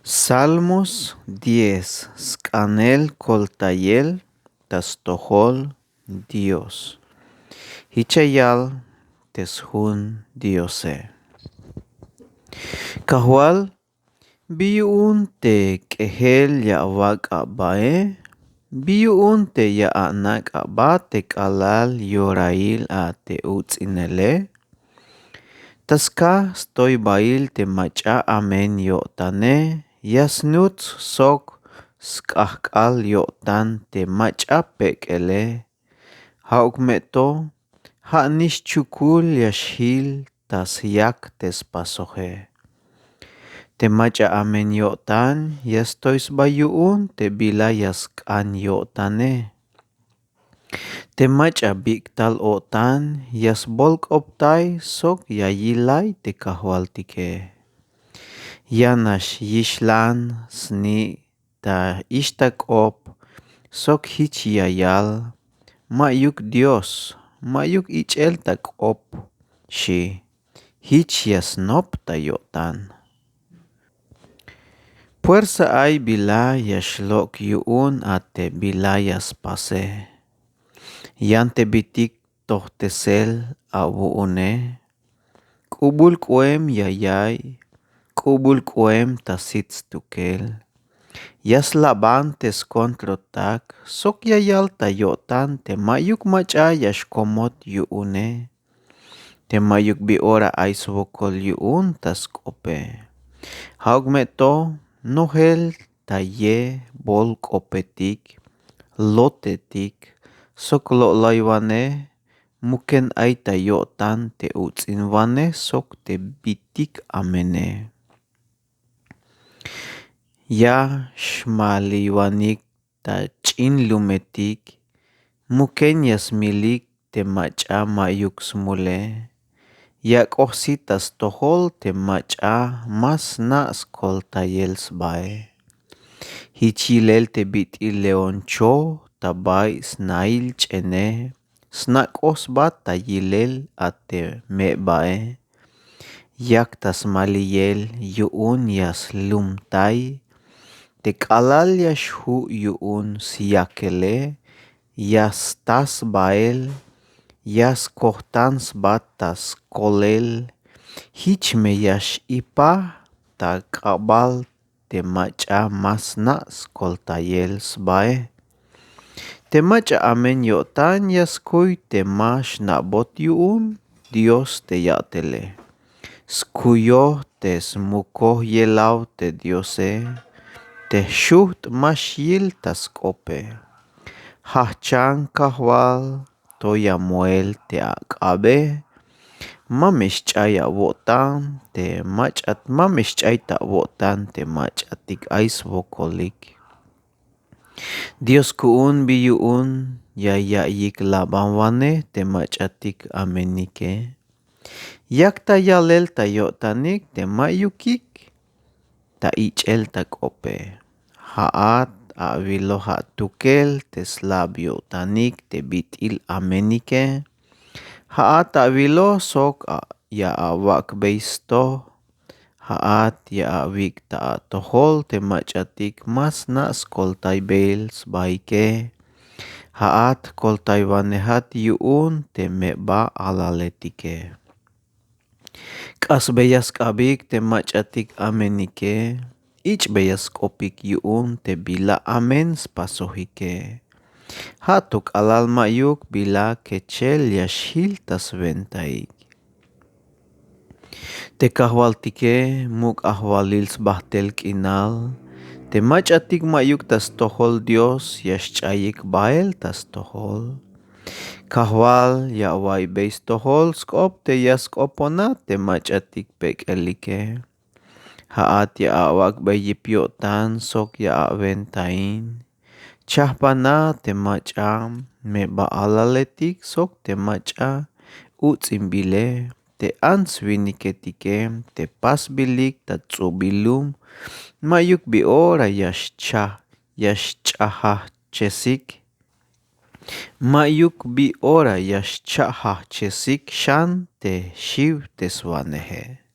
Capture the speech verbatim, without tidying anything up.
Salmos diez. Sk'anel koltayel ta stojol Dios. Jich ya yal te sjun Diose. Kajwal, bi yu'un te k'ejel ya awak' abae? Bi yu'un te ya anak' aba te k'alal yorail a te uts'inele? Ta skaj stoybail te mach'a amen yo'tane ya snuts sok sk'ajk'al yo'tan te mach'a pek'ele. Ja'uk me to, ja' nix chukul ya xjil ta syak te spasoje. Te mach'a amen yo'tan ya stoy sba yu'un te bila ya sk'an yo'tane. Te mach'a bik'tal o'tan ya sbolk'optay sok ya yilay te kajwaltike. Ya nax yixlan sni' ta ixta k'op sok jich ya yal: Ma'yuk Dios, ma'yuk ich'el ta k'op, xi'. Jich ya snop ta yo'tan. Puersa ay bila ya xlok' yu'un a te bila ya spase. Yan te bitik tojtesel awu'une. K'ubul k'oem ya yaiy, k'ubul k'oem ta sit stukel. Ya slaban te skontrotak sok ya yal ta yo'tan te ma'yuk mach'a ya xkomot yu'une, te ma'yuk bi ora ay swokol yu'un ta sk'ope. Ja'uk me to, nojel ta ye bol k'opetik, lotetik sok lo'loywanej, muken ay ta yo'tan te uts'inwanej sok te bitik amene. Ya xmaliywanik ta ch'in lumetik, muken ya smilik te mach'a ma'yuk smule. Ya k'ojsi ta stojol te mach'a ma sna' skoltayel sbae. Jich yilel te bit'il leoncho ta bay snail ch'ene, sna' k'oj sba ta yilel a te me'bae. Yak ta smaliyel yu'un ya slumtay te k'alal ya xju' yu'un syakele, ya stas bael, ya skojtan sba ta skolel. Jich me ya x'ipaj ta k'abal te mach'a ma sna' skoltayel sbae. Te mach'a amen yo'tan ya skuy te ma xna'bot yu'un Dios te yat'ele. Skuyoj te smukoj yelaw te Diose, te jxujt' ma xyil ta sk'ope. Jajchan Kajwal, to ya moel te ak'abe. Ma me xch'ay awo'tan te mach'at, ma me xch'ay ta awo'tan te mach'atik ay swokolik. Dios ku'un bi yu'un ya ya'iyik labanwanej te mach'atik amenike. Yak ta yalel ta yo'tanik te ma'yukik ta ich'el ta k'ope. Ja'at awiloj atukel te slab yo'tanik te bit'il amenike. Ja'at awiloj sok a-, ya awak'bey stoj. Ja'at ya awik' ta atojol te mach'atik ma sna' skoltaybel sbaike. Ja'at jkoltaywanejat yu'un te meba alaletike. K'asbeya sk'abik te mach'atik amenike. Ich'beya sk'opik yu'un te bila amen spasojike. Ja' to k'alal ma'yuk bila kechel ya xjil ta swentaik. Te Kajwaltike muk' ajwalil sbajt'el k'inal. Te mach'atik ma'yuk ta stojol Dios ya xch'ayik bael ta stojol. Kajwal ya awa'iybey stojol sk'op te ya sk'oponat te mach'atik pek'elike. Ja'at ya awak'bey yip yo'tan sok ya awentain. Chajpanat te mach'a meba alaletik sok te mach'a uts'inbile, te ants winiketike te pasbilik ta ts'ubil lum. Ma'yuk bi ora ya xcha-, ya xch'ajajchesik. Ma'yuk bi ora ya xcha'jajchesik xan te xiwteswaneje.